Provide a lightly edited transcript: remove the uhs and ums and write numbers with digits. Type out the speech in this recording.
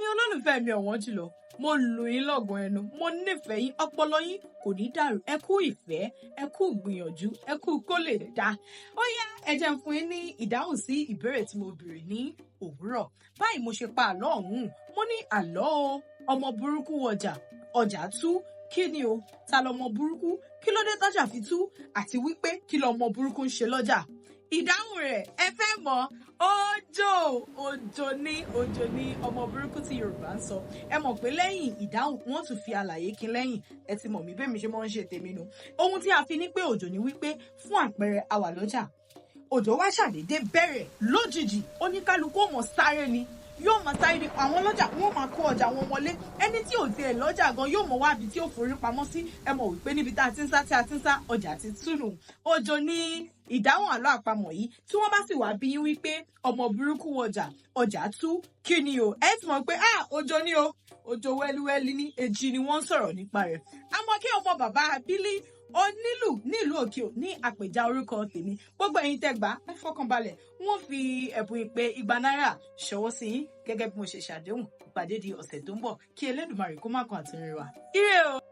Ẹ̀yin olólùfẹ́ mi ọ̀wọ́n jùlọ, mo lù yín lọ́gùn ẹnu, mo nífẹ̀ẹ́ yín, ọpọlọ yín kò ní dàrú. Ẹ kú ìfẹ́, ẹ kú gbìyànjú, ẹ kú kó lè dá. Ó yá, ẹ jẹ́ n fún yín ní ìdáhùn sí ìbéèrè tí mo béèrè ní òwúrọ̀. Báyìí mo ṣe pa àlọ́ ọ̀hún. Mo ní àlọ́ o, ọmọ burúkú wọjà, ọjà tú. Kí ni o? Ta lọmọ burúkú? Kí ló dé tọ́jà fi tú? Àti wípé kí lọmọ burúkú ń ṣe lọ́jà? Ìdáhùn rẹ̀, ẹ fẹ́ mọ̀? Òjò, òjò ní, òjò ní ọmọ burúkú tí Yorùbá ń sọ. Ẹ mọ̀ pé lẹ́yìn ìdáhùn, wọ́n tún fi àlàyé kín lẹ́yìn. Ẹ ti mọ̀ mí bẹ́ẹ̀ mi ṣe máa ń ṣe tèmi nu. Ohun tí a fi ní pé òjò ni wípé, fún àpẹẹrẹ, a wà lọ́jà. Òjò wá ṣàdédé bẹ̀rẹ̀ lójijì, oníkálukú ò mọ̀ sáré ni, yóò máa sáré ní. Àwọn ọlọ́jà, wọ́n máa kó ọjà wọn wọlé. Ẹni tí ò tiẹ̀ lọ́jà gan yóò mọ̀ wá ibi tí ó forí pamọ́ sí. Ẹ mọ̀ wípé níbi tá a ti ń sá, tí a ti ń sá, ọjà ti túnú. Òjò ní ìdáhùn àlọ́ àpamọ̀ yìí. Tí wọ́n bá sì wá bí yín wípé ọmọ burúkú wọjà, ọjà tú, kí ni o? Ẹ ti mọ̀ pé ah, òjò ni o. Òjò wẹ́líwẹ́lí ní èjì ni wọ́n ń sọ̀rọ̀ nípa rẹ̀. Àmọ́ kí ọmọ bàbá abílí onílù nílùú òkè ò ní àpèjá orúkọ tèmi. Gbogbo ẹ̀yin tẹ́ gbà, ẹ fọkànbalẹ̀, wọ́n fi ẹ̀bùn ìpè 200 náírà ṣọwọ́ sí yín gẹ́gẹ́ bí mo ṣe ṣàdéhùn. Ìpàdé di ọ̀sẹ̀ tó ń bọ̀. Kí Elédùmarè kó má kan àtìrìn wa. Ire o.